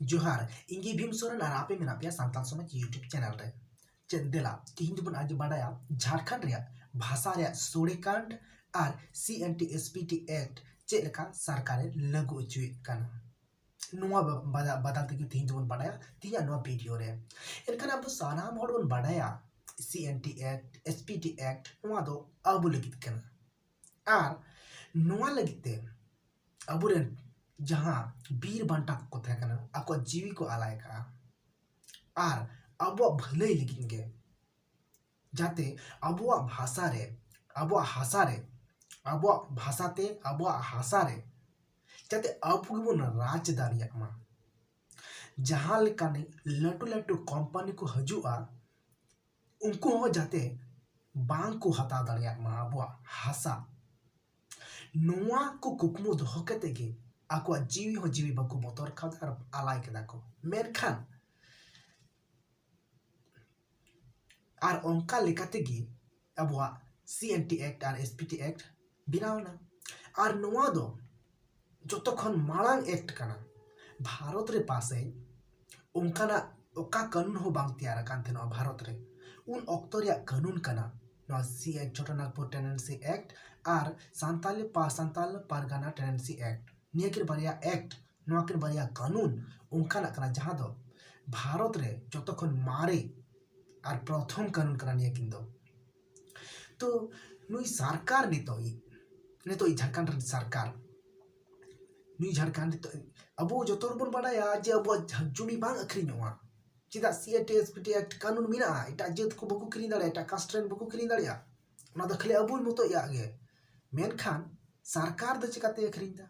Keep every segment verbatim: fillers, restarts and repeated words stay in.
ᱡᱚᱦᱟᱨ, ᱤᱧ ᱜᱮ ᱵᱷᱤᱢ ᱥᱚᱨᱮᱱ ᱟᱨ ᱟᱯᱮ ᱢᱮᱱᱟᱜ ᱯᱮᱭᱟ ᱥᱟᱱᱛᱟᱲ ᱥᱚᱢᱟᱡᱽ YouTube ᱪᱮᱱᱮᱞ ᱨᱮ᱾ ᱪᱮᱫ ᱫᱮᱞᱟ, ᱛᱤᱦᱤᱧ ᱫᱚᱵᱚᱱ ᱟᱸᱡᱚᱢ ᱵᱟᱲᱟᱭᱟ ᱡᱷᱟᱲᱠᱷᱚᱸᱰ ᱨᱮᱭᱟᱜ ᱵᱷᱟᱥᱟ ᱨᱮᱭᱟᱜ ᱥᱳᱲᱮ ᱠᱟᱱᱰ ᱟᱨ C N T S P T act ᱪᱮᱫ ᱞᱮᱠᱟ ᱥᱚᱨᱠᱟᱨᱮ ᱞᱟᱹᱜᱩ ᱦᱚᱪᱚᱭᱮᱫ ᱠᱟᱱᱟ᱾ ᱱᱚᱣᱟ ᱵᱟ-, ᱵᱟᱫᱟ-, ᱵᱟᱫᱟᱞ ᱛᱮᱜᱮ ᱛᱤᱦᱤᱧ ᱫᱚᱵᱚᱱ ᱵᱟᱲᱟᱭᱟ ᱛᱤᱦᱤᱧᱟᱜ ᱱᱚᱣᱟ ᱵᱷᱤᱰᱤᱭᱳ ᱨᱮ᱾ ᱮᱱᱠᱷᱟᱱ ᱟᱵᱚ ᱥᱟᱱᱟᱢ ᱦᱚᱲ ᱵᱚᱱ ᱵᱟᱲᱟᱭᱟ C N T act, S P T act ᱱᱚᱣᱟ ᱫᱚ ᱟᱵᱚ ᱞᱟᱹᱜᱤᱫ ᱠᱟᱱᱟ᱾ ᱟᱨ ᱱᱚᱣᱟ ᱞᱟᱹᱜᱤᱫ ᱛᱮ ᱟᱵᱚᱨᱮᱱ ᱡᱟᱦᱟᱸ ᱵᱤᱨ ᱵᱟᱱᱴᱟ ᱠᱚᱠᱚ ᱛᱟᱦᱮᱸ ᱠᱟᱱᱟ, ᱟᱠᱚᱣᱟᱜ ᱡᱤᱣᱤ ᱠᱚ ᱟᱞᱟᱭ ᱟᱠᱟᱫᱼᱟ᱾ ᱟᱨ ᱟᱵᱚᱣᱟᱜ ᱵᱷᱟᱹᱞᱟᱹᱭ ᱞᱟᱹᱜᱤᱫ ᱜᱮ, ᱡᱟᱛᱮ ᱟᱵᱚᱣᱟᱜ ᱵᱷᱟᱥᱟ ᱨᱮ, ᱟᱵᱚᱣᱟᱜ ᱦᱟᱥᱟ ᱨᱮ, ᱟᱵᱚᱣᱟᱜ ᱵᱷᱟᱥᱟ ᱛᱮ, ᱟᱵᱚᱣᱟᱜ ᱦᱟᱥᱟ ᱨᱮ ᱡᱟᱛᱮ ᱟᱵᱚ ᱜᱮᱵᱚᱱ ᱨᱟᱡᱽ ᱫᱟᱲᱮᱭᱟᱜ ᱢᱟ᱾ ᱡᱟᱦᱟᱸ ᱞᱮᱠᱟᱱ ᱞᱟᱹᱴᱩ ᱞᱟᱹᱴᱩ ᱠᱳᱢᱯᱟᱱᱤ ᱠᱚ ᱦᱤᱡᱩᱜᱼᱟ, ᱩᱱᱠᱩ ᱦᱚᱸ ᱡᱟᱛᱮ ᱵᱟᱝ ᱠᱚ ᱦᱟᱛᱟᱣ ᱫᱟᱲᱮᱭᱟᱜ ᱢᱟ ᱟᱵᱚᱣᱟᱜ ᱦᱟᱥᱟ᱾ ᱱᱚᱣᱟ ᱠᱚ ᱠᱩᱠᱢᱩ ᱫᱚᱦᱚ ᱠᱟᱛᱮ ᱜᱮ ᱟᱠᱚᱣᱟᱜ ᱡᱤᱣᱤ ᱦᱚᱸ ᱡᱤᱣᱤ ᱵᱟᱠᱚ ᱵᱚᱛᱚᱨ ᱠᱟᱣᱫᱟ ᱟᱨ ᱟᱞᱟᱭ ᱠᱮᱫᱟ ᱠᱚ᱾ ᱢᱮᱱᱠᱷᱟᱱ ᱟᱨ ᱚᱱᱠᱟ ᱞᱮᱠᱟ ᱛᱮᱜᱮ ᱟᱵᱚᱣᱟᱜ ᱥᱤ ᱮᱱ ᱴᱤ ᱮᱠᱴ ᱟᱨ ᱮᱥ ᱯᱤ ᱴᱤ ᱮᱠᱴ ᱵᱮᱱᱟᱣ ᱮᱱᱟ᱾ ᱟᱨ ᱱᱚᱣᱟ ᱫᱚ ᱡᱚᱛᱚ ᱠᱷᱚᱱ ᱢᱟᱲᱟᱝ ᱮᱠᱴ ᱠᱟᱱᱟ᱾ ᱵᱷᱟᱨᱚᱛ ᱨᱮ ᱯᱟᱥᱮᱡ ᱚᱱᱠᱟᱱᱟᱜ ᱚᱠᱟ ᱠᱟᱹᱱᱩᱱ ᱦᱚᱸ ᱵᱟᱝ ᱛᱮᱭᱟᱨ ᱟᱠᱟᱱ ᱛᱟᱦᱮᱱᱟ ᱵᱷᱟᱨᱚᱛ ᱨᱮ᱾ ᱩᱱ ᱚᱠᱛᱚ ᱨᱮᱭᱟᱜ ᱠᱟᱹᱱᱩᱱ ᱠᱟᱱᱟ ᱱᱚᱣᱟ ᱥᱤ ᱮᱠᱴ, ᱪᱷᱳᱴᱳ ᱱᱟᱜᱽᱯᱩᱨ ᱴᱮᱱᱮᱱᱥᱤ ᱮᱠᱴ ᱟᱨ ᱥᱟᱱᱛᱟᱞᱤ ᱯᱟ-, ᱥᱟᱱᱛᱟᱞ ᱯᱟᱨᱜᱟᱱᱟ ᱴᱮᱱᱮᱱᱥᱤ ᱮᱠᱴ᱾ ᱱᱤᱭᱟᱹ ᱠᱤᱱ ᱵᱟᱨᱭᱟ ᱮᱠᱴ, ᱱᱚᱣᱟ ᱠᱤᱱ ᱵᱟᱨᱭᱟ ᱠᱟᱹᱱᱩᱱ ᱚᱱᱠᱟᱱᱟᱜ ᱠᱟᱱᱟ ᱡᱟᱦᱟᱸ ᱫᱚ ᱵᱷᱟᱨᱚᱛ ᱨᱮ ᱡᱚᱛᱚ ᱠᱷᱚᱱ ᱢᱟᱨᱮ ᱟᱨ ᱯᱨᱚᱛᱷᱚᱢ ᱠᱟᱹᱱᱩᱱ ᱠᱟᱱᱟ ᱱᱤᱭᱟᱹ ᱠᱤᱱ ᱫᱚ᱾ ᱛᱚ ᱱᱩᱭ ᱥᱚᱨᱠᱟᱨ ᱱᱤᱛᱚᱜ ᱤᱡ, ᱱᱤᱛᱚᱜ ᱤᱡ ᱡᱷᱟᱲᱠᱷᱚᱸᱰ ᱨᱮᱱ ᱥᱚᱨᱠᱟᱨ, ᱱᱩᱭ ᱡᱷᱟᱲᱠᱷᱚᱸᱰ ᱱᱤᱛᱚᱜ, ᱟᱵᱚ ᱡᱚᱛᱚ ᱦᱚᱲ ᱵᱚᱱ ᱵᱟᱰᱟᱭᱟ ᱡᱮ ᱟᱵᱚᱣᱟᱜ ᱡᱟᱦᱟᱸ ᱡᱩᱢᱤ ᱵᱟᱝ ᱟᱹᱠᱷᱨᱤᱧᱚᱜᱼᱟ᱾ ᱪᱮᱫᱟᱜ? C N T S P T act ᱠᱟᱹᱱᱩᱱ ᱢᱮᱱᱟᱜᱼᱟ, ᱮᱴᱟᱜ ᱡᱟᱹᱛ ᱠᱚ ᱵᱟᱠᱚ ᱠᱤᱨᱤᱧ ᱫᱟᱲᱮᱭᱟᱜᱼᱟ, ᱮᱴᱟᱜ ᱠᱟᱥᱴ ᱨᱮᱱ ᱵᱟᱠᱚ ᱠᱤᱨᱤᱧ ᱫᱟᱲᱮᱭᱟᱜᱼᱟ᱾ ᱚᱱᱟ ᱫᱚ ᱠᱷᱟᱹᱞᱤ ᱟᱵᱚ ᱢᱚᱛᱚ ᱭᱟᱜ ᱜᱮ᱾ ᱢᱮᱱᱠᱷᱟᱱ ᱥᱚᱨᱠᱟᱨ ᱫᱚ ᱪᱤᱠᱟᱛᱮ ᱟᱹᱠᱷᱨᱤᱧ ᱫᱟ?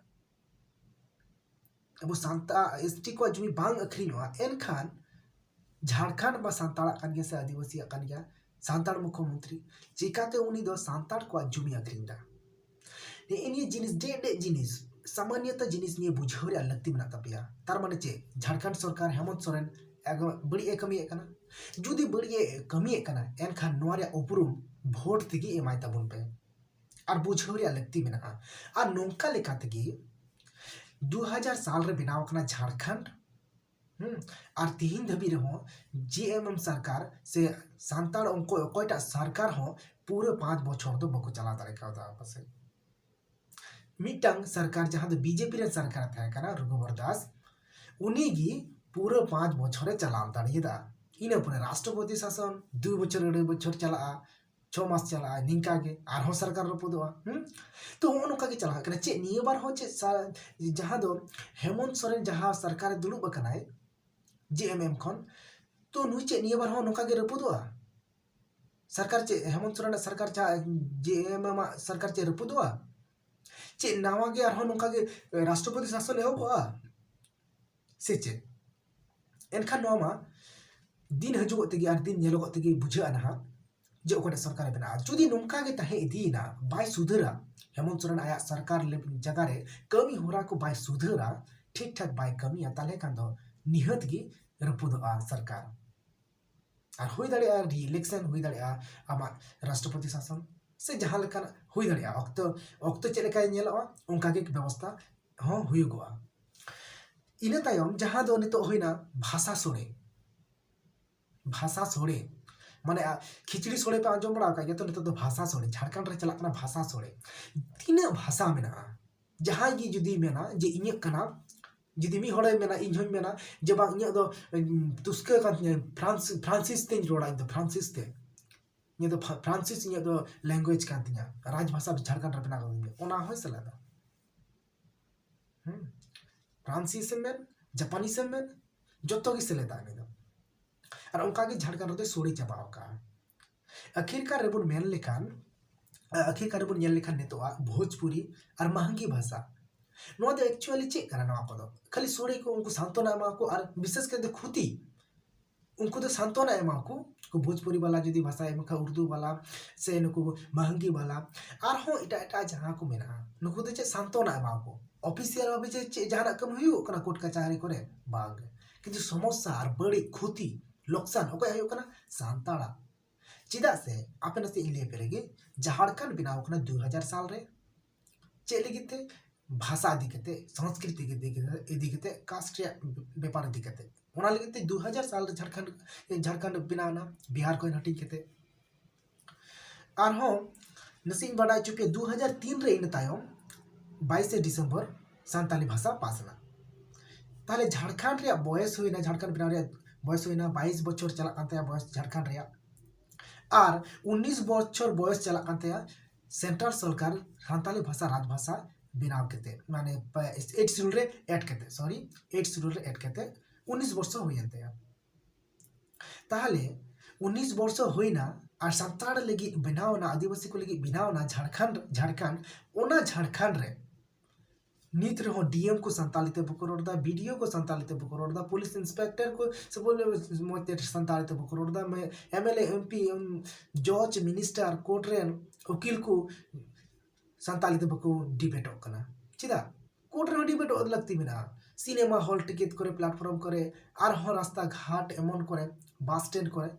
ᱟᱵᱚ ᱥᱟᱱᱛᱟᱲ ᱮᱥ ᱴᱤ ᱠᱚᱣᱟᱜ ᱡᱩᱢᱤ ᱵᱟᱝ ᱟᱹᱠᱷᱨᱤᱧᱚᱜᱼᱟ, ᱮᱱᱠᱷᱟᱱ ᱡᱷᱟᱲᱠᱷᱚᱸᱰ ᱢᱟ ᱥᱟᱱᱛᱟᱲᱟᱜ ᱠᱟᱱ ᱜᱮᱭᱟ ᱥᱮ ᱟᱹᱫᱤᱵᱟᱹᱥᱤᱭᱟᱜ ᱠᱟᱱ ᱜᱮᱭᱟ, ᱥᱟᱱᱛᱟᱲ ᱢᱩᱠᱷᱚᱢᱚᱱᱛᱨᱤ, ᱪᱤᱠᱟᱛᱮ ᱩᱱᱤ ᱫᱚ ᱥᱟᱱᱛᱟᱲ ᱠᱚᱣᱟᱜ ᱡᱩᱢᱤ ᱟᱹᱠᱷᱨᱤᱧ ᱫᱟ? ᱱᱮᱜᱼᱮ ᱱᱤᱭᱟᱹ ᱡᱤᱱᱤᱥ, ᱰᱮᱡ ᱰᱮᱡ ᱡᱤᱱᱤᱥ, ᱥᱟᱢᱟᱱᱱᱚᱛᱚ ᱡᱤᱱᱤᱥ ᱱᱤᱭᱟᱹ ᱵᱩᱡᱷᱟᱹᱣ ᱨᱮᱭᱟᱜ ᱞᱟᱹᱠᱛᱤ ᱢᱮᱱᱟᱜ ᱛᱟᱯᱮᱭᱟ᱾ ᱛᱟᱨ ᱢᱟᱱᱮ ᱪᱮᱫ? ᱡᱷᱟᱲᱠᱷᱚᱸᱰ ᱥᱚᱨᱠᱟᱨ ᱦᱮᱢᱚᱱᱛ ᱥᱚᱨᱮᱱ ᱮᱠᱫᱚᱢ ᱵᱟᱹᱲᱤᱡ ᱮ ᱠᱟᱹᱢᱤᱭᱮᱫ ᱠᱟᱱᱟ? ᱡᱩᱫᱤ ᱵᱟᱹᱲᱤᱡ ᱮ ᱠᱟᱹᱢᱤᱭᱮᱫ ᱠᱟᱱᱟ, ᱮᱱᱠᱷᱟᱱ ᱱᱚᱣᱟ ᱨᱮᱭᱟᱜ ᱩᱯᱨᱩᱢ ᱵᱷᱳᱴ ᱛᱮᱜᱮ ᱮᱢᱟᱭ ᱛᱟᱵᱚᱱ ᱯᱮ᱾ ᱟᱨ ᱵᱩᱡᱷᱟᱹᱣ ᱨᱮᱭᱟᱜ ᱞᱟᱹᱠᱛᱤ ᱢᱮᱱᱟᱜᱼᱟ᱾ ᱟᱨ ᱱᱚᱝᱠᱟ ᱞᱮᱠᱟ ᱛᱮᱜᱮ ᱫᱩ ᱦᱟᱡᱟᱨ ᱥᱟᱞ ᱨᱮ ᱵᱮᱱᱟᱣ ᱟᱠᱟᱱᱟ ᱡᱷᱟᱲᱠᱷᱚᱸᱰ ᱦᱩᱸ, ᱟᱨ ᱛᱤᱦᱤᱧ ᱫᱷᱟᱹᱵᱤᱡ ᱨᱮᱦᱚᱸ ᱡᱮ ᱮᱢ ᱮᱢ ᱥᱚᱨᱠᱟᱨ ᱥᱮ ᱥᱟᱱᱛᱟᱲ ᱚᱠᱚᱭ ᱚᱠᱚᱭᱴᱟᱜ ᱥᱚᱨᱠᱟᱨ ᱦᱚᱸ ᱯᱩᱨᱟᱹ ᱯᱟᱸᱪ ᱵᱚᱪᱷᱚᱨ ᱫᱚ ᱵᱟᱠᱚ ᱪᱟᱞᱟᱣ ᱫᱟᱲᱮ ᱠᱟᱣᱫᱟ ᱯᱟᱥᱮᱡ᱾ ᱢᱤᱫᱴᱟᱝ ᱥᱚᱨᱠᱟᱨ ᱡᱟᱦᱟᱸ ᱫᱚ ᱵᱤᱡᱮᱯᱤ ᱨᱮᱱ ᱥᱚᱨᱠᱟᱨ ᱛᱟᱦᱮᱸ ᱠᱟᱱᱟ, ᱨᱚᱜᱷᱩᱵᱚᱨ ᱫᱟᱥ, ᱩᱱᱤ ᱜᱮ ᱯᱩᱨᱟᱹ ᱯᱟᱸᱪ ᱵᱚᱪᱷᱚᱨᱮ ᱪᱟᱞᱟᱣ ᱫᱟᱲᱮᱭᱟᱫᱟ᱾ ᱤᱱᱟᱹ ᱯᱚᱨᱮ ᱨᱟᱥᱴᱨᱚᱯᱚᱛᱤ ᱥᱟᱥᱚᱱ ᱫᱩ ᱵᱚᱪᱷᱚᱨ ᱟᱹᱲᱟᱹᱭ ᱵᱚᱪᱷᱚᱨ ᱪᱟᱞᱟᱜᱼᱟ, ᱪᱷᱚ ᱢᱟᱥ ᱪᱟᱞᱟᱜᱼᱟ, ᱱᱤᱝᱠᱟ ᱜᱮ ᱟᱨᱦᱚᱸ ᱥᱚᱨᱠᱟᱨ ᱨᱟᱹᱯᱩᱫᱚᱜᱼᱟ᱾ ᱦᱩᱸ? ᱛᱚ ᱦᱚᱸᱜᱼᱚ ᱱᱚᱝᱠᱟ ᱜᱮ ᱪᱟᱞᱟᱜ ᱠᱟᱱᱟ᱾ ᱪᱮᱫ ᱱᱤᱭᱟᱹ ᱵᱟᱨ ᱦᱚᱸ ᱪᱮᱫ ᱥᱟ-, ᱡᱟᱦᱟᱸ ᱫᱚ ᱦᱮᱢᱚᱱᱛ ᱥᱚᱨᱮᱱ ᱡᱟᱦᱟᱸ ᱥᱚᱨᱠᱟᱨᱮ ᱫᱩᱲᱩᱵ ᱟᱠᱟᱱᱟᱭ ᱡᱮ ᱮᱢ ᱮᱢ ᱠᱷᱚᱱ, ᱛᱚ ᱱᱩᱭ ᱪᱮᱫ ᱱᱤᱭᱟᱹ ᱵᱟᱨ ᱦᱚᱸ ᱱᱚᱝᱠᱟ ᱜᱮ ᱨᱟᱹᱯᱩᱫᱚᱜᱼᱟ? ᱥᱚᱨᱠᱟᱨ ᱪᱮᱫ ᱦᱮᱢᱚᱱᱛ ᱥᱚᱨᱮᱱᱟᱜ ᱥᱚᱨᱠᱟᱨ ᱡᱟᱦᱟᱸ ᱡᱮ ᱮᱢ ᱮᱢ ᱟᱜ ᱥᱚᱨᱠᱟᱨ ᱪᱮᱫ ᱨᱟᱹᱯᱩᱫᱚᱜᱼᱟ? ᱪᱮᱫ ᱱᱟᱣᱟ ᱜᱮ ᱟᱨᱦᱚᱸ ᱱᱚᱝᱠᱟ ᱜᱮ ᱨᱟᱥᱴᱨᱚᱯᱚᱛᱤ ᱥᱟᱥᱚᱱ ᱮᱦᱚᱵᱚᱜᱼᱟ ᱥᱮ ᱪᱮᱫ? ᱮᱱᱠᱷᱟᱱ ᱱᱚᱣᱟ ᱢᱟ ᱫᱤᱱ ᱦᱤᱡᱩᱜᱚᱜ ᱛᱮᱜᱮ ᱟᱨ ᱫᱤᱱ ᱧᱮᱞᱚᱜᱚᱜ ᱛᱮᱜᱮ ᱵᱩᱡᱷᱟᱹᱜᱼᱟ ᱱᱟᱦᱟᱜ ᱡᱮ ᱚᱠᱚᱭᱴᱟᱜ ᱥᱚᱨᱠᱟᱨᱮ ᱵᱮᱱᱟᱜᱼᱟ᱾ ᱡᱩᱫᱤ ᱱᱚᱝᱠᱟ ᱜᱮ ᱛᱟᱦᱮᱸ ᱤᱫᱤᱭᱮᱱᱟ, ᱵᱟᱭ ᱥᱩᱫᱷᱟᱹᱨᱟ, ᱦᱮᱢᱚᱱᱛ ᱥᱚᱨᱮᱱ ᱟᱭᱟᱜ ᱥᱚᱨᱠᱟᱨ ᱞᱮ-, ᱡᱟᱭᱜᱟ ᱨᱮ ᱠᱟᱹᱢᱤ ᱦᱚᱨᱟ ᱠᱚ ᱵᱟᱭ ᱥᱩᱫᱷᱟᱹᱨᱟ, ᱴᱷᱤᱠ ᱴᱷᱟᱠ ᱵᱟᱭ ᱠᱟᱹᱢᱤᱭᱟ, ᱛᱟᱦᱚᱞᱮ ᱠᱷᱟᱱ ᱫᱚ ᱱᱤᱦᱟᱹᱛ ᱜᱮ ᱨᱟᱹᱯᱩᱫᱚᱜᱼᱟ ᱥᱚᱨᱠᱟᱨ᱾ ᱟᱨ ᱦᱩᱭ ᱫᱟᱲᱮᱭᱟᱜᱼᱟ ᱨᱤ-ᱤᱞᱮᱠᱥᱚᱱ, ᱦᱩᱭ ᱫᱟᱲᱮᱭᱟᱜᱼᱟ ᱟᱢᱟᱜ ᱨᱟᱥᱴᱨᱚᱯᱚᱛᱤ ᱥᱟᱥᱚᱱ, ᱥᱮ ᱡᱟᱦᱟᱸ ᱞᱮᱠᱟᱱᱟᱜ ᱦᱩᱭ ᱫᱟᱲᱮᱭᱟᱜᱼᱟ᱾ ᱚᱠᱛᱚ, ᱚᱠᱛᱚ ᱪᱮᱫ ᱞᱮᱠᱟᱭ ᱧᱮᱞᱚᱜᱼᱟ, ᱚᱱᱠᱟ ᱜᱮ ᱵᱮᱵᱚᱥᱛᱷᱟ ᱦᱚᱸ ᱦᱩᱭᱩᱜᱚᱜᱼᱟ᱾ ᱤᱱᱟᱹ ᱛᱟᱭᱚᱢ ᱡᱟᱦᱟᱸ ᱫᱚ ᱱᱤᱛᱚᱜ ᱦᱩᱭᱱᱟ ᱵᱷᱟᱥᱟ ᱥᱳᱲᱮ, ᱵᱷᱟᱥᱟ ᱥᱳᱲᱮ, ᱢᱟᱱᱮ, ᱟ, ᱠᱷᱤᱪᱲᱤ ᱥᱳᱲᱮ ᱯᱮ ᱟᱸᱡᱚᱢ ᱵᱟᱲᱟ ᱟᱠᱟᱫ ᱜᱮᱭᱟ ᱛᱚ? ᱱᱤᱛᱚᱜ ᱫᱚ ᱵᱷᱟᱥᱟ ᱥᱳᱲᱮ, ᱡᱷᱟᱲᱠᱷᱚᱸᱰ ᱨᱮ ᱪᱟᱞᱟᱜ ᱠᱟᱱᱟ ᱵᱷᱟᱥᱟ ᱥᱳᱲᱮ᱾ ᱛᱤᱱᱟᱹᱜ ᱵᱷᱟᱥᱟ ᱢᱮᱱᱟᱜᱼᱟ? ᱡᱟᱦᱟᱸᱭ ᱜᱮ ᱡᱩᱫᱤ ᱢᱮᱱᱟ ᱡᱮ ᱤᱧᱟᱹᱜ ᱠᱟᱱᱟ, ᱡᱩᱫᱤ ᱢᱤᱫ ᱦᱚᱲᱮ ᱢᱮᱱᱟ, ᱤᱧ ᱦᱚᱸᱧ ᱢᱮᱱᱟ ᱡᱮ ᱵᱟᱝ, ᱤᱧᱟᱹᱜ ᱫᱚ, ᱩᱢ, ᱛᱩᱥᱠᱟᱹ ᱠᱟᱱ ᱛᱤᱧᱟᱹ, ᱯᱷᱨᱟᱱᱥ-, ᱯᱷᱨᱟᱱᱥᱤᱥ ᱛᱮᱧ ᱨᱚᱲᱟ, ᱤᱧ ᱫᱚ ᱯᱷᱨᱟᱱᱥᱤᱥ ᱛᱮ, ᱤᱧᱟᱹᱜ ᱫᱚ ᱯᱷᱟ-, ᱯᱷᱨᱟᱱᱥᱤᱥ ᱤᱧᱟᱹᱜ ᱫᱚ language ᱠᱟᱱ ᱛᱤᱧᱟᱹ, ᱨᱟᱡᱽ ᱵᱷᱟᱥᱟ ᱡᱷᱟᱲᱠᱷᱚᱸᱰ ᱨᱮ ᱵᱮᱱᱟᱣ ᱠᱟᱱ ᱛᱤᱧᱟᱹ, ᱚᱱᱟ ᱦᱚᱸᱭ ᱥᱮᱞᱮᱫᱟ᱾ ᱦᱩᱸ, ᱯᱷᱨᱟᱱᱥᱤᱥ ᱮᱢ ᱢᱮᱱ, ᱡᱟᱯᱟᱱᱤᱥ ᱮᱢ ᱢᱮᱱ, ᱡᱚᱛᱚ ᱜᱮ ᱥᱮᱞᱮᱫᱟ ᱩᱱᱤ ᱫᱚ᱾ ᱟᱨ ᱚᱱᱠᱟ ᱜᱮ ᱡᱷᱟᱲᱠᱷᱚᱸᱰ ᱨᱮᱫᱚᱭ ᱥᱳᱲᱮ ᱪᱟᱵᱟ ᱟᱠᱟᱜᱼᱟ᱾ ᱟᱹᱠᱷᱤᱨ ᱠᱟᱨ ᱨᱮᱵᱚᱱ ᱢᱮᱱ ᱞᱮᱠᱷᱟᱱ, ᱟᱹᱠᱷᱤᱨ ᱠᱟᱨ ᱨᱮᱵᱚᱱ ᱧᱮᱞ ᱞᱮᱠᱷᱟᱱ ᱱᱤᱛᱚᱜᱟᱜ ᱵᱷᱳᱡᱽᱯᱩᱨᱤ ᱟᱨ ᱢᱟᱦᱟᱝᱜᱤ ᱵᱷᱟᱥᱟ, ᱱᱚᱣᱟ ᱫᱚ actually ᱪᱮᱫ ᱠᱟᱱᱟ? ᱱᱚᱣᱟ ᱠᱚᱫᱚ ᱠᱷᱟᱹᱞᱤ ᱥᱳᱲᱮ ᱠᱚ ᱩᱱᱠᱩ ᱥᱟᱱᱛᱚᱱᱟ ᱮᱢᱟ ᱠᱚ, ᱟᱨ ᱵᱤᱥᱮᱥ ᱠᱟᱭᱛᱮ ᱠᱷᱚᱛᱤ, ᱩᱱᱠᱩ ᱫᱚ ᱥᱟᱱᱛᱚᱱᱟ ᱮᱢᱟ ᱠᱚ, ᱩᱱᱠᱩ ᱵᱷᱳᱡᱽᱯᱩᱨᱤ ᱵᱟᱞᱟ ᱡᱩᱫᱤ ᱵᱷᱟᱥᱟ ᱮᱢ ᱠᱷᱟᱱ, ᱩᱨᱫᱩ ᱵᱟᱞᱟ ᱥᱮ ᱱᱩᱠᱩ ᱢᱟᱦᱟᱝᱜᱤ ᱵᱟᱞᱟ, ᱟᱨᱦᱚᱸ ᱮᱴᱟᱜ ᱮᱴᱟᱜ ᱡᱟᱦᱟᱸ ᱠᱚ ᱢᱮᱱᱟᱜᱼᱟ, ᱱᱩᱠᱩ ᱫᱚ ᱪᱮᱫ ᱥᱟᱱᱛᱚᱱᱟ ᱮᱢᱟ ᱠᱚ? ᱚᱯᱷᱤᱥᱤᱭᱟᱞ ᱵᱷᱟᱵᱮ ᱪᱮᱫ, ᱪᱮᱫ ᱡᱟᱦᱟᱱᱟᱜ ᱠᱟᱹᱢᱤ ᱦᱩᱭᱩᱜ ᱠᱟᱱᱟ ᱠᱳᱨᱴ ᱠᱟᱪᱟᱦᱟᱨᱤ ᱠᱚᱨᱮ? ᱵᱟᱝ᱾ ᱠᱤᱱᱛᱩ ᱥᱚᱢᱚᱥᱥᱟ ᱟᱨ ᱵᱟᱹᱲᱤᱡ ᱠᱷᱚᱛᱤ, ᱞᱚᱠᱥᱟᱱ ᱚᱠᱚᱭᱟᱜ ᱦᱩᱭᱩᱜ ᱠᱟᱱᱟ? ᱥᱟᱱᱛᱟᱲᱟᱜ᱾ ᱪᱮᱫᱟᱜ ᱥᱮ ᱟᱯᱮ ᱱᱟᱥᱮ ᱤᱧ ᱞᱟᱹᱭ ᱟᱯᱮ ᱞᱮᱜᱮ, ᱡᱷᱟᱲᱠᱷᱚᱸᱰ ᱵᱮᱱᱟᱣ ᱠᱟᱱᱟ ᱫᱩ ᱦᱟᱡᱟᱨ ᱥᱟᱞ ᱨᱮ᱾ ᱪᱮᱫ ᱞᱟᱹᱜᱤᱫ ᱛᱮ? ᱵᱷᱟᱥᱟ ᱤᱫᱤ ᱠᱟᱛᱮ, ᱥᱚᱝᱥᱠᱨᱤᱛᱤ ᱤᱫᱤ ᱠᱟᱛᱮ, ᱤᱫᱤ ᱠᱟᱛᱮ, ᱠᱟᱥᱴ ᱨᱮᱭᱟᱜ ᱵᱮᱯᱟᱨ ᱤᱫᱤ ᱠᱟᱛᱮ᱾ ᱚᱱᱟ ᱞᱟᱹᱜᱤᱫ ᱛᱮ ᱫᱩ ᱦᱟᱡᱟᱨ ᱥᱟᱞ ᱨᱮ ᱡᱷᱟᱲᱠᱷᱚᱸᱰ, ᱡᱷᱟᱲᱠᱷᱚᱸᱰ ᱵᱮᱱᱟᱣ ᱮᱱᱟ, ᱵᱤᱦᱟᱨ ᱠᱷᱚᱱ ᱦᱟᱹᱴᱤᱧ ᱠᱟᱛᱮ᱾ ᱟᱨᱦᱚᱸ ᱱᱟᱥᱮᱧ ᱵᱟᱰᱟᱭ ᱦᱚᱪᱚ ᱯᱮᱭᱟ, ᱫᱩ ᱦᱟᱡᱟᱨ ᱛᱤᱱ ᱨᱮ ᱤᱱᱟᱹ ᱛᱟᱭᱚᱢ ᱵᱟᱭᱤᱥᱮ ᱰᱤᱥᱮᱢᱵᱚᱨ ᱥᱟᱱᱛᱟᱞᱤ ᱵᱷᱟᱥᱟ ᱯᱟᱥ ᱮᱱᱟ᱾ ᱛᱟᱦᱞᱮ ᱡᱷᱟᱲᱠᱷᱚᱸᱰ ᱨᱮᱭᱟᱜ ᱵᱚᱭᱮᱥ ᱦᱩᱭᱱᱟ, ᱡᱷᱟᱲᱠᱷᱚᱸᱰ ᱵᱮᱱᱟᱣ ᱨᱮᱭᱟᱜ ᱵᱚᱭᱮᱥ ᱦᱩᱭᱱᱟ, ᱵᱟᱭᱤᱥ ᱵᱚᱪᱷᱚᱨ ᱪᱟᱞᱟᱜ ᱠᱟᱱ ᱛᱟᱭᱟ ᱵᱚᱭᱮᱥ ᱡᱷᱟᱲᱠᱷᱚᱸᱰ ᱨᱮᱭᱟᱜ, ᱟᱨ ᱩᱱᱤᱥ ᱵᱚᱪᱷᱚᱨ ᱵᱚᱭᱮᱥ ᱪᱟᱞᱟᱜ ᱠᱟᱱ ᱛᱟᱭᱟ ᱥᱮᱱᱴᱨᱟᱞ ᱥᱚᱨᱠᱟᱨ ᱥᱟᱱᱛᱟᱞᱤ ᱵᱷᱟᱥᱟ ᱨᱟᱡᱽ ᱵᱷᱟᱥᱟ ᱵᱮᱱᱟᱣ ᱠᱟᱛᱮ, ᱢᱟᱱᱮ ᱮᱭᱤᱴ ᱥᱤᱰᱩᱞ ᱨᱮ ᱮᱰ ᱠᱟᱛᱮ, ᱥᱚᱨᱤ, ᱮᱭᱤᱴ ᱥᱤᱰᱩᱞ ᱨᱮ ᱮᱰ ᱠᱟᱛᱮ ᱩᱱᱤᱥ ᱵᱚᱨᱥᱚ ᱦᱩᱭᱮᱱ ᱛᱟᱭᱟ᱾ ᱛᱟᱦᱞᱮ ᱩᱱᱤᱥ ᱵᱚᱨᱥᱚ ᱦᱩᱭᱱᱟ, ᱟᱨ ᱥᱟᱱᱛᱟᱲ ᱞᱟᱹᱜᱤᱫ ᱵᱮᱱᱟᱣ ᱮᱱᱟ, ᱟᱹᱫᱤᱵᱟᱹᱥᱤ ᱠᱚ ᱞᱟᱹᱜᱤᱫ ᱵᱮᱱᱟᱣ ᱮᱱᱟ ᱡᱷᱟᱲᱠᱷᱚᱸᱰ, ᱡᱷᱟᱲᱠᱷᱚᱸᱰ᱾ ᱚᱱᱟ ᱡᱷᱟᱲᱠᱷᱚᱸᱰ ᱨᱮ ᱱᱤᱛ ᱨᱮᱦᱚᱸ ᱰᱤ ᱮᱢ ᱠᱚ ᱥᱟᱱᱛᱟᱲᱤ ᱛᱮ ᱵᱟᱠᱚ ᱨᱚᱲ ᱮᱫᱟ, ᱵᱤ ᱰᱤ ᱳ ᱠᱚ ᱥᱟᱱᱛᱟᱲᱤ ᱛᱮ ᱵᱟᱠᱚ ᱨᱚᱲ ᱮᱫᱟ, ᱯᱩᱞᱤᱥ ᱤᱱᱥᱯᱮᱠᱴᱚᱨ ᱠᱚ ᱥᱮ ᱵᱚᱞᱮ ᱢᱚᱡᱽ ᱛᱮ ᱥᱟᱱᱛᱟᱲᱤ ᱛᱮ ᱵᱟᱠᱚ ᱨᱚᱲ ᱮᱫᱟ, M L A, M P, ᱡᱚᱡᱽ, ᱢᱤᱱᱤᱥᱴᱟᱨ, ᱠᱳᱨᱴ ᱨᱮᱱ ᱩᱠᱤᱞ ᱠᱚ ᱥᱟᱱᱛᱟᱲᱤ ᱛᱮ ᱵᱟᱠᱚ ᱰᱤᱵᱮᱴᱚᱜ ᱠᱟᱱᱟ᱾ ᱪᱮᱫᱟᱜ? ᱠᱳᱨᱴ ᱨᱮᱦᱚᱸ ᱰᱤᱵᱮᱴᱚᱜ ᱞᱟᱹᱠᱛᱤ ᱢᱮᱱᱟᱜᱼᱟ, ᱥᱤᱱᱮᱢᱟ ᱦᱚᱞ ᱴᱤᱠᱤᱴ ᱠᱚᱨᱮ, ᱯᱞᱟᱴᱯᱷᱚᱨᱢ ᱠᱚᱨᱮ, ᱟᱨᱦᱚᱸ ᱨᱟᱥᱛᱟ ᱜᱷᱟᱴ ᱮᱢᱚᱱ ᱠᱚᱨᱮ, ᱵᱟᱥ ᱥᱴᱮᱱᱰ ᱠᱚᱨᱮ,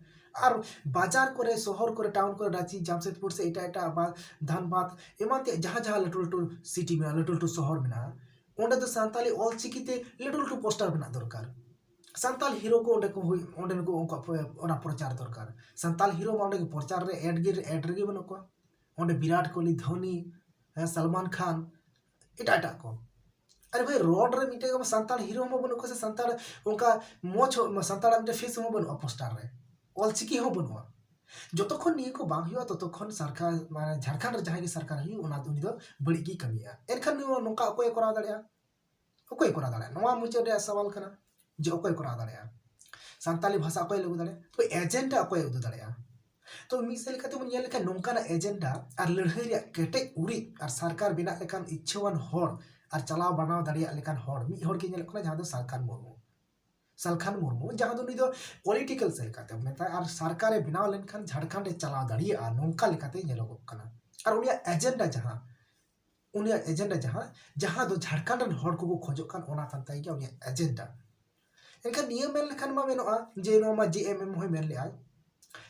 ᱟᱨ ᱵᱟᱡᱟᱨ ᱠᱚᱨᱮ, ᱥᱚᱦᱚᱨ ᱠᱚᱨᱮ, ᱴᱟᱣᱩᱱ ᱠᱚᱨᱮ, ᱨᱟᱸᱪᱤ, ᱡᱟᱢᱥᱮᱫᱽᱯᱩᱨ ᱥᱮ ᱮᱴᱟᱜ ᱮᱴᱟᱜ ᱵᱟ-, ᱫᱷᱟᱱᱵᱟᱫᱽ ᱮᱢᱟᱱ ᱛᱮ ᱡᱟᱦᱟᱸ ᱡᱟᱦᱟᱸ ᱞᱟᱹᱴᱩ ᱞᱟᱹᱴᱩ ᱥᱤᱴᱤ ᱢᱮᱱᱟᱜᱼᱟ, ᱞᱟᱹᱴᱩ ᱞᱟᱹᱴᱩ ᱥᱚᱦᱚᱨ ᱢᱮᱱᱟᱜᱼᱟ, ᱚᱸᱰᱮ ᱫᱚ ᱥᱟᱱᱛᱟᱞᱤ ᱚᱞ ᱪᱤᱠᱤ ᱛᱮ ᱞᱟᱹᱴᱩ ᱞᱟᱹᱴᱩ ᱯᱳᱥᱴᱟᱨ ᱵᱮᱱᱟᱜ ᱫᱚᱨᱠᱟᱨ᱾ ᱥᱟᱱᱛᱟᱞ ᱦᱤᱨᱳ ᱠᱚ ᱚᱸᱰᱮ ᱠᱚ ᱦᱩᱭ, ᱚᱸᱰᱮ ᱠᱚ ᱩᱱᱠᱩᱣᱟᱜ ᱯᱨᱚ-, ᱚᱱᱟ ᱯᱨᱚᱪᱟᱨ ᱫᱚᱨᱠᱟᱨ᱾ ᱥᱟᱱᱛᱟᱞ ᱦᱤᱨᱳ ᱢᱟ ᱚᱸᱰᱮ ᱜᱮ ᱯᱨᱚᱪᱟᱨ ᱨᱮ, ᱮᱰ ᱜᱮ, ᱮᱰ ᱨᱮᱜᱮ ᱵᱟᱹᱱᱩᱜ ᱠᱚᱣᱟ᱾ ᱚᱸᱰᱮ ᱵᱤᱨᱟᱴ ᱠᱳᱦᱞᱤ, ᱫᱷᱳᱱᱤ, ᱦᱮᱸ, ᱥᱟᱞᱢᱟᱱ ᱠᱷᱟᱱ, ᱮᱴᱟᱜ ᱮᱴᱟᱜ ᱠᱚ᱾ ᱟᱨᱮ ᱵᱷᱟᱭ, ᱨᱚᱲ ᱨᱮ ᱢᱤᱫᱴᱮᱡ ᱥᱟᱱᱛᱟᱲ ᱦᱤᱨᱳ ᱦᱚᱸ ᱵᱟᱹᱱᱩᱜ ᱠᱚᱣᱟ, ᱥᱮ ᱥᱟᱱᱛᱟᱲ ᱚᱱᱠᱟ ᱢᱚᱡᱽ ᱦᱚᱸ, ᱥᱟᱱᱛᱟᱲᱟᱜ ᱢᱤᱫᱴᱮᱡ ᱯᱷᱮᱥ ᱦᱚᱸ ᱵᱟᱹᱱᱩᱜᱼᱟ ᱯᱳᱥᱴᱟᱨ ᱨᱮ, ᱚᱞᱪᱤᱠᱤ ᱦᱚᱸ ᱵᱟᱹᱱᱩᱜᱼᱟ᱾ ᱡᱚᱛᱚᱠᱷᱚᱱ ᱱᱤᱭᱟᱹ ᱠᱚ ᱵᱟᱝ ᱦᱩᱭᱩᱜᱼᱟ, ᱛᱚᱛᱚᱠᱷᱚᱱ ᱥᱚᱨᱠᱟᱨ, ᱢᱟᱱᱮ ᱡᱷᱟᱲᱠᱷᱚᱸᱰ ᱨᱮ ᱡᱟᱦᱟᱸᱭ ᱜᱮ ᱥᱚᱨᱠᱟᱨ ᱦᱩᱭᱩᱜ, ᱚᱱᱟ ᱫᱚ ᱩᱱᱤ ᱫᱚ ᱵᱟᱹᱲᱤᱡ ᱜᱮᱭ ᱠᱟᱹᱢᱤᱭᱟ᱾ ᱮᱱᱠᱷᱟᱱ ᱱᱚᱣᱟ ᱱᱚᱝᱠᱟ ᱚᱠᱚᱭᱮ ᱠᱚᱨᱟᱣ ᱫᱟᱲᱮᱭᱟᱜᱼᱟ? ᱚᱠᱚᱭᱮ ᱠᱚᱨᱟᱣ ᱫᱟᱲᱮᱭᱟᱜᱼᱟ? ᱱᱚᱣᱟ ᱢᱩᱪᱟᱹᱫ ᱨᱮᱭᱟᱜ ᱥᱟᱣᱟᱞ ᱠᱟᱱᱟ ᱡᱮ ᱚᱠᱚᱭ ᱠᱚᱨᱟᱣ ᱫᱟᱲᱮᱭᱟᱜᱼᱟ? ᱥᱟᱱᱛᱟᱞᱤ ᱵᱷᱟᱥᱟ ᱚᱠᱚᱭ ᱞᱟᱹᱜᱩ ᱫᱟᱲᱮᱭᱟᱜᱼᱟ? ᱛᱚ, ᱮᱡᱮᱱᱰᱟ ᱚᱠᱚᱭ ᱩᱫᱩᱜ ᱫᱟᱲᱮᱭᱟᱜᱼᱟ? ᱛᱚ, ᱢᱤᱫ ᱥᱮᱫ ᱞᱮᱠᱟᱛᱮ ᱵᱚᱱ ᱧᱮᱞ ᱞᱮᱠᱷᱟᱱ ᱱᱚᱝᱠᱟᱱᱟᱜ ᱮᱡᱮᱱᱰᱟ ᱟᱨ ᱞᱟᱹᱲᱦᱟᱹᱭ ᱨᱮᱭᱟᱜ ᱠᱮᱴᱮᱡ ᱩᱨᱤᱡ ᱟᱨ ᱥᱚᱨᱠᱟᱨ ᱵᱮᱱᱟᱜ ᱞᱮᱠᱟᱱ ᱤᱪᱪᱷᱟᱹᱣᱟᱱ ᱦᱚᱲ ᱟᱨ ᱪᱟᱞᱟᱣ ᱵᱟᱱᱟᱣ ᱫᱟᱲᱮᱭᱟᱜ ᱞᱮᱠᱟᱱ ᱦᱚᱲ, ᱢᱤᱫ ᱦᱚᱲ ᱜᱮ ᱧᱮᱞᱚᱜ ᱠᱟᱱᱟ, ᱡᱟᱦᱟᱸ ᱫᱚ ᱥᱟᱞᱠᱷᱟᱱ ᱢᱩᱨᱢᱩ᱾ ᱥᱟᱞᱠᱷᱟᱱ ᱢᱩᱨᱢᱩ, ᱡᱟᱦᱟᱸ ᱫᱚ ᱱᱩᱭ ᱫᱚ ᱯᱚᱞᱤᱴᱤᱠᱟᱞ ᱥᱮᱫ ᱞᱮᱠᱟᱛᱮ ᱢᱮᱛᱟᱭ, ᱟᱨ ᱥᱚᱨᱠᱟᱨᱮ ᱵᱮᱱᱟᱣ ᱞᱮᱱᱠᱷᱟᱱ ᱡᱷᱟᱲᱠᱷᱚᱸᱰ ᱮ ᱪᱟᱞᱟᱣ ᱫᱟᱲᱮᱭᱟᱜᱼᱟ, ᱱᱚᱝᱠᱟ ᱞᱮᱠᱟᱛᱮ ᱧᱮᱞᱚᱜᱚᱜ ᱠᱟᱱᱟ᱾ ᱟᱨ ᱩᱱᱤᱭᱟᱜ ᱮᱡᱮᱱᱰᱟ ᱡᱟᱦᱟᱸ, ᱩᱱᱤᱭᱟᱜ ᱮᱡᱮᱱᱰᱟ ᱡᱟᱦᱟᱸ, ᱡᱟᱦᱟᱸ ᱫᱚ ᱡᱷᱟᱲᱠᱷᱚᱸᱰ ᱨᱮᱱ ᱦᱚᱲ ᱠᱚᱠᱚ ᱠᱷᱚᱡᱚᱜ ᱠᱟᱱ, ᱚᱱᱟ ᱠᱟᱱ ᱛᱟᱭ ᱜᱮᱭᱟ ᱩᱱᱤᱭᱟᱜ ᱮᱡᱮᱱᱰᱟ᱾ ᱮᱱᱠᱷᱟᱱ ᱱᱤᱭᱟᱹ ᱢᱮᱱ ᱞᱮᱠᱷᱟᱱ ᱢᱟ ᱢᱮᱱᱚᱜᱼᱟ ᱡᱮ ᱱᱚᱣᱟ ᱢᱟ ᱡᱮ ᱮᱢ ᱮᱢ ᱦᱚᱸᱭ ᱢᱮᱱ ᱞᱮᱜᱼᱟᱭ᱾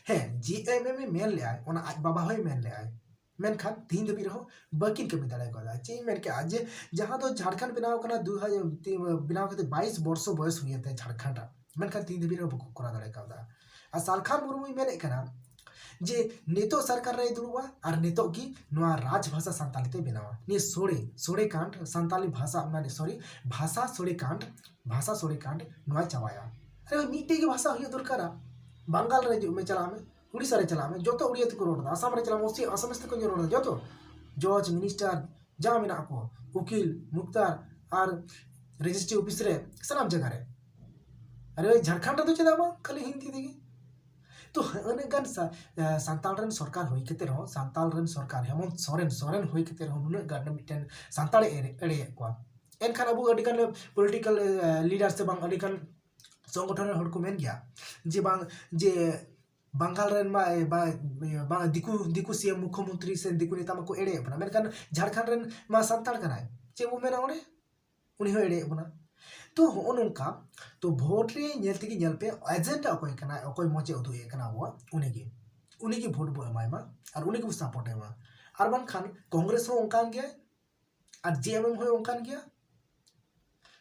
ᱦᱮᱸ, ᱡᱮ ᱮᱢ ᱮᱢ ᱮ ᱢᱮᱱ ᱞᱮᱜᱼᱟᱭ, ᱚᱱᱟ ᱟᱡ ᱵᱟᱵᱟ ᱦᱚᱸᱭ ᱢᱮᱱ ᱞᱮᱜᱼᱟᱭ᱾ ᱢᱮᱱᱠᱷᱟᱱ ᱛᱤᱦᱤᱧ ᱫᱷᱟᱹᱵᱤᱡ ᱨᱮᱦᱚᱸ ᱵᱟᱹᱠᱤᱱ ᱠᱟᱹᱢᱤ ᱫᱟᱲᱮ ᱠᱟᱣᱫᱟ᱾ ᱪᱮᱫ ᱤᱧ ᱢᱮᱱ ᱠᱮᱜᱼᱟ, ᱡᱮ ᱡᱟᱦᱟᱸ ᱫᱚ ᱡᱷᱟᱲᱠᱷᱚᱸᱰ ᱵᱮᱱᱟᱣ ᱠᱟᱱᱟ, ᱫᱩ ᱦᱟᱡᱟᱨ ᱛᱤ-, ᱵᱮᱱᱟᱣ ᱠᱟᱛᱮ ᱵᱟᱭᱤᱥ ᱵᱚᱨᱥᱚ ᱵᱚᱭᱚᱥ ᱦᱩᱭᱮᱱ ᱛᱟᱭᱟ ᱡᱷᱟᱲᱠᱷᱚᱸᱰ ᱨᱮ, ᱢᱮᱱᱠᱷᱟᱱ ᱛᱤᱦᱤᱧ ᱫᱷᱟᱹᱵᱤᱡ ᱨᱮᱦᱚᱸ ᱵᱟᱠᱚ ᱠᱚᱨᱟᱣ ᱫᱟᱲᱮ ᱠᱟᱣᱫᱟ᱾ ᱟᱨ ᱥᱟᱞᱠᱷᱟᱱ ᱢᱩᱨᱢᱩᱭ ᱢᱮᱱᱮᱫ ᱠᱟᱱᱟ ᱡᱮ ᱱᱤᱛᱚᱜ ᱥᱚᱨᱠᱟᱨ ᱨᱮᱭ ᱫᱩᱲᱩᱵᱼᱟ ᱟᱨ ᱱᱤᱛᱚᱜ ᱜᱮ ᱱᱚᱣᱟ ᱨᱟᱡᱽ ᱵᱷᱟᱥᱟ ᱥᱟᱱᱛᱟᱞᱤ ᱛᱮ ᱵᱮᱱᱟᱣᱟ᱾ ᱱᱤᱭᱟᱹ ᱥᱳᱲᱮ, ᱥᱳᱲᱮ ᱠᱟᱱᱰ ᱥᱟᱱᱛᱟᱞᱤ ᱵᱷᱟᱥᱟ, ᱢᱟᱱᱮ, ᱥᱚᱨᱤ, ᱵᱷᱟᱥᱟ ᱥᱳᱲᱮ ᱠᱟᱱᱰ, ᱵᱷᱟᱥᱟ ᱥᱳᱲᱮ ᱠᱟᱱᱰ ᱱᱚᱣᱟ ᱪᱟᱵᱟᱭᱟ᱾ ᱟᱨᱮ, ᱢᱤᱫᱴᱮᱡ ᱜᱮ ᱵᱷᱟᱥᱟ ᱦᱩᱭᱩᱜ ᱫᱚᱨᱠᱟᱨᱟ᱾ ᱵᱟᱝᱜᱟᱞ ᱨᱮ ᱦᱤᱡᱩᱜ ᱢᱮ, ᱪᱟᱞᱟᱜ ᱢᱮ, ᱩᱲᱤᱥᱥᱟ ᱨᱮ ᱪᱟᱞᱟᱜ ᱢᱮ, ᱡᱚᱛᱚ ᱩᱲᱤᱭᱟ ᱛᱮᱠᱚ ᱨᱚᱲ ᱮᱫᱟ᱾ ᱟᱥᱟᱢ ᱨᱮ ᱪᱟᱞᱟᱜ ᱢᱮ, ᱚᱵᱚᱥᱥᱳᱭ ᱟᱥᱟᱢᱤᱥ ᱛᱮᱠᱚ ᱨᱚᱲ ᱮᱫᱟ᱾ ᱡᱚᱛᱚ ᱡᱚᱡᱽ, ᱢᱤᱱᱤᱥᱴᱟᱨ, ᱡᱟᱦᱟᱸ ᱢᱮᱱᱟᱜ ᱠᱚ, ᱩᱠᱤᱞ, ᱢᱩᱠᱛᱟᱨ ᱟᱨ ᱨᱮᱡᱤᱥᱴᱨᱤ ᱚᱯᱷᱤᱥ ᱨᱮ, ᱥᱟᱱᱟᱢ ᱡᱟᱭᱜᱟ ᱨᱮ᱾ ᱟᱨᱮ, ᱡᱷᱟᱲᱠᱷᱚᱸᱰ ᱨᱮᱫᱚ ᱪᱮᱫᱟᱜ ᱵᱟᱝ ᱠᱷᱟᱹᱞᱤ ᱦᱤᱱᱫᱤ ᱛᱮᱜᱮ? ᱛᱚ, ᱩᱱᱟᱹᱜ ᱜᱟᱱ ᱥᱟ-, ᱮ, ᱥᱟᱱᱛᱟᱲ ᱨᱮᱱ ᱥᱚᱨᱠᱟᱨ ᱦᱩᱭ ᱠᱟᱛᱮ ᱨᱮᱦᱚᱸ, ᱥᱟᱱᱛᱟᱲ ᱨᱮᱱ ᱥᱚᱨᱠᱟᱨ, ᱦᱮᱢᱚᱱᱛ ᱥᱚᱨᱮᱱ, ᱥᱚᱨᱮᱱ ᱦᱩᱭ ᱠᱟᱛᱮ ᱨᱮᱦᱚᱸ ᱱᱩᱱᱟᱹᱜ ᱜᱟᱱ ᱢᱤᱫᱴᱮᱱ ᱥᱟᱱᱛᱟᱲᱮ ᱮᱲᱮ-, ᱮᱲᱮᱭᱮᱫ ᱠᱚᱣᱟ᱾ ᱮᱱᱠᱷᱟᱱ ᱟᱵᱚ ᱟᱹᱰᱤ ᱜᱟᱱ ᱯᱚᱞᱤᱴᱤᱠᱟᱞ, ᱮ, ᱞᱤᱰᱟᱨ ᱥᱮ ᱵᱟᱝ ᱟᱹᱰᱤ ᱜᱟᱱ ᱥᱚᱝᱜᱚᱴᱷᱚᱱ ᱨᱮᱱ ᱦᱚᱲ ᱠᱚ ᱢᱮᱱ ᱜᱮᱭᱟ ᱡᱮ ᱵᱟᱝ, ᱡᱮ ᱵᱟᱝᱜᱟᱞ ᱨᱮᱱ ᱢᱟ, ᱮ, ᱵᱟ-, ᱤᱭᱟᱹ, ᱵᱟᱝ, ᱫᱤᱠᱩ, ᱫᱤᱠᱩ ᱥᱤ ᱮᱢ ᱢᱩᱠᱷᱭᱚᱢᱚᱱᱛᱨᱤ ᱥᱮ ᱫᱤᱠᱩ ᱱᱮᱛᱟ ᱢᱟᱠᱚ ᱮᱲᱮᱭᱮᱫ ᱵᱚᱱᱟ, ᱢᱮᱱᱠᱷᱟᱱ ᱡᱷᱟᱲᱠᱷᱚᱸᱰ ᱨᱮᱱ ᱢᱟ ᱥᱟᱱᱛᱟᱲ ᱠᱟᱱᱟᱭ, ᱪᱮᱫ ᱵᱚ ᱢᱮᱱᱟ ᱚᱸᱰᱮ? ᱩᱱᱤ ᱦᱚᱸ ᱮᱲᱮᱭᱮᱫ ᱵᱚᱱᱟ᱾ ᱛᱚ ᱦᱚᱸᱜᱼᱚ ᱱᱚᱝᱠᱟ, ᱛᱚ ᱵᱷᱳᱴ ᱨᱮ ᱧᱮᱞ ᱛᱮᱜᱮ ᱧᱮᱞ ᱯᱮ, ᱮᱡᱮᱱᱰᱟ ᱚᱠᱚᱭ ᱠᱟᱱᱟᱭ, ᱚᱠᱚᱭ ᱢᱚᱡᱽ ᱮ ᱩᱫᱩᱜ ᱮᱫ ᱠᱟᱱᱟ ᱟᱵᱚᱣᱟᱜ, ᱩᱱᱤᱜᱮ, ᱩᱱᱤᱜᱮ ᱵᱷᱳᱴ ᱵᱚ ᱮᱢᱟᱭ ᱢᱟ ᱟᱨ ᱩᱱᱤ ᱜᱮᱵᱚ ᱥᱟᱯᱳᱨᱴ ᱮᱢᱟ᱾ ᱟᱨ ᱵᱟᱝᱠᱷᱟᱱ ᱠᱚᱝᱜᱨᱮᱥ ᱦᱚᱸ ᱚᱱᱠᱟᱱ ᱜᱮᱭᱟ, ᱟᱨ ᱡᱮ ᱮᱢ ᱮᱢ ᱦᱚᱸ ᱚᱱᱠᱟᱱ ᱜᱮᱭᱟ᱾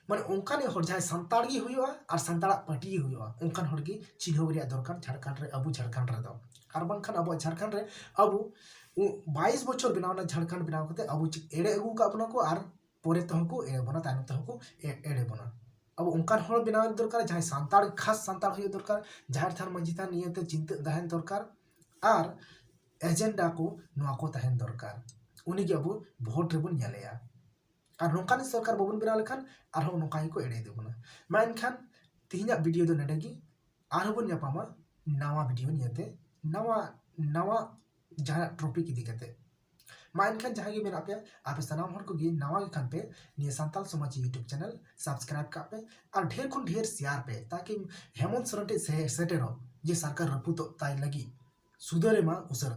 ᱢᱟᱱᱮ ᱚᱱᱠᱟᱱ ᱦᱚᱲ ᱡᱟᱦᱟᱸᱭ ᱥᱟᱱᱛᱟᱲ ᱜᱮ ᱦᱩᱭᱩᱜᱼᱟ ᱟᱨ ᱥᱟᱱᱛᱟᱲᱟᱜ ᱯᱟᱨᱴᱤ ᱜᱮ ᱦᱩᱭᱩᱜᱼᱟ, ᱚᱱᱠᱟᱱ ᱦᱚᱲ ᱜᱮ ᱪᱤᱱᱦᱟᱹᱣ ᱨᱮᱭᱟᱜ ᱫᱚᱨᱠᱟᱨ ᱡᱷᱟᱲᱠᱷᱚᱸᱰ ᱨᱮ, ᱟᱵᱚ ᱡᱷᱟᱲᱠᱷᱚᱸᱰ ᱨᱮᱫᱚ᱾ ᱟᱨ ᱵᱟᱝᱠᱷᱟᱱ ᱟᱵᱚᱣᱟᱜ ᱡᱷᱟᱲᱠᱷᱚᱸᱰ ᱨᱮ ᱟᱵᱚ ᱩ-, ᱵᱟᱭᱤᱥ ᱵᱚᱪᱷᱚᱨ ᱵᱮᱱᱟᱣ ᱮᱱᱟ ᱡᱷᱟᱲᱠᱷᱚᱸᱰ ᱵᱮᱱᱟᱣ ᱠᱟᱛᱮ, ᱟᱵᱚ ᱪᱮᱫ ᱮᱲᱮ ᱟᱹᱜᱩ ᱟᱠᱟᱫ ᱵᱚᱱᱟ ᱠᱚ ᱟᱨ ᱯᱚᱨᱮ ᱛᱮᱦᱚᱸ ᱠᱚ ᱮᱲᱮ ᱵᱚᱱᱟ, ᱛᱟᱭᱱᱚᱢ ᱛᱮᱦᱚᱸ ᱠᱚ ᱮ-, ᱮᱲᱮ ᱵᱚᱱᱟ᱾ ᱟᱵᱚ ᱚᱱᱠᱟᱱ ᱦᱚᱲ ᱵᱮᱱᱟᱣ ᱫᱚᱨᱠᱟᱨ, ᱡᱟᱦᱟᱸᱭ ᱥᱟᱱᱛᱟᱲ, ᱠᱷᱟᱥ ᱥᱟᱱᱛᱟᱲ ᱦᱩᱭᱩᱜ ᱫᱚᱨᱠᱟᱨ, ᱡᱟᱦᱮᱨ ᱛᱷᱟᱱ ᱢᱟᱹᱡᱷᱤ ᱛᱷᱟᱱ ᱱᱤᱭᱟᱹᱛᱮ ᱪᱤᱱᱛᱟᱹ ᱛᱟᱦᱮᱱ ᱫᱚᱨᱠᱟᱨ, ᱟᱨ ᱮᱡᱮᱱᱰᱟ ᱠᱚ ᱱᱚᱣᱟ ᱠᱚ ᱛᱟᱦᱮᱱ ᱫᱚᱨᱠᱟᱨ᱾ ᱩᱱᱤᱜᱮ ᱟᱵᱚ ᱵᱷᱳᱴ ᱨᱮᱵᱚᱱ ᱧᱮᱞᱮᱭᱟ᱾ ᱟᱨ ᱱᱚᱝᱠᱟᱱ ᱥᱚᱨᱠᱟᱨ ᱵᱟᱵᱚᱱ ᱵᱮᱱᱟᱣ ᱞᱮᱠᱷᱟᱱ ᱟᱨᱦᱚᱸ ᱱᱚᱝᱠᱟ ᱜᱮᱠᱚ ᱮᱲᱮ ᱤᱫᱤ ᱵᱚᱱᱟ᱾ ᱢᱟ ᱮᱱᱠᱷᱟᱱ ᱛᱮᱦᱮᱧᱟᱜ ᱵᱷᱤᱰᱤᱭᱳ ᱫᱚ ᱱᱚᱰᱮ ᱜᱮ᱾ ᱟᱨᱦᱚᱸ ᱵᱚᱱ ᱧᱟᱯᱟᱢᱟ ᱱᱟᱣᱟ ᱵᱷᱤᱰᱤᱭᱳ ᱱᱤᱭᱟᱹᱛᱮ, ᱱᱟᱣᱟ, ᱱᱟᱣᱟ ᱡᱟᱦᱟᱱᱟᱜ ᱴᱚᱯᱤᱠ ᱤᱫᱤ ᱠᱟᱛᱮ᱾ ᱢᱟ ᱮᱱᱠᱷᱟᱱ ᱡᱟᱦᱟᱸᱭ ᱜᱮ ᱢᱮᱱᱟᱜ ᱯᱮᱭᱟ, ᱟᱯᱮ ᱥᱟᱱᱟᱢ ᱦᱚᱲ ᱠᱚᱜᱮ ᱱᱟᱣᱟ ᱜᱮ ᱠᱷᱟᱱ ᱯᱮ, ᱱᱤᱭᱟᱹ ᱥᱟᱱᱛᱟᱲ ᱥᱚᱢᱟᱡᱽ YouTube ᱪᱮᱱᱮᱞ ᱥᱟᱵᱥᱠᱨᱟᱭᱤᱵ ᱠᱟᱜ ᱯᱮ ᱟᱨ ᱰᱷᱮᱨ ᱠᱷᱚᱱ ᱰᱷᱮᱨ ᱥᱮᱭᱟᱨ ᱯᱮ, ᱛᱟᱠᱤ ᱦᱮᱢᱚᱱᱛ ᱥᱚᱨᱮᱱ ᱴᱷᱮᱱ ᱥᱮ-, ᱥᱮᱴᱮᱨᱚᱜ ᱡᱮ ᱥᱚᱨᱠᱟᱨ ᱨᱟᱹᱯᱩᱫᱚᱜ ᱛᱟᱭ ᱞᱟᱹᱜᱤᱫ ᱥᱩᱫᱷᱟᱹᱨ ᱮᱢᱟ ᱩᱥᱟᱹᱨᱟ᱾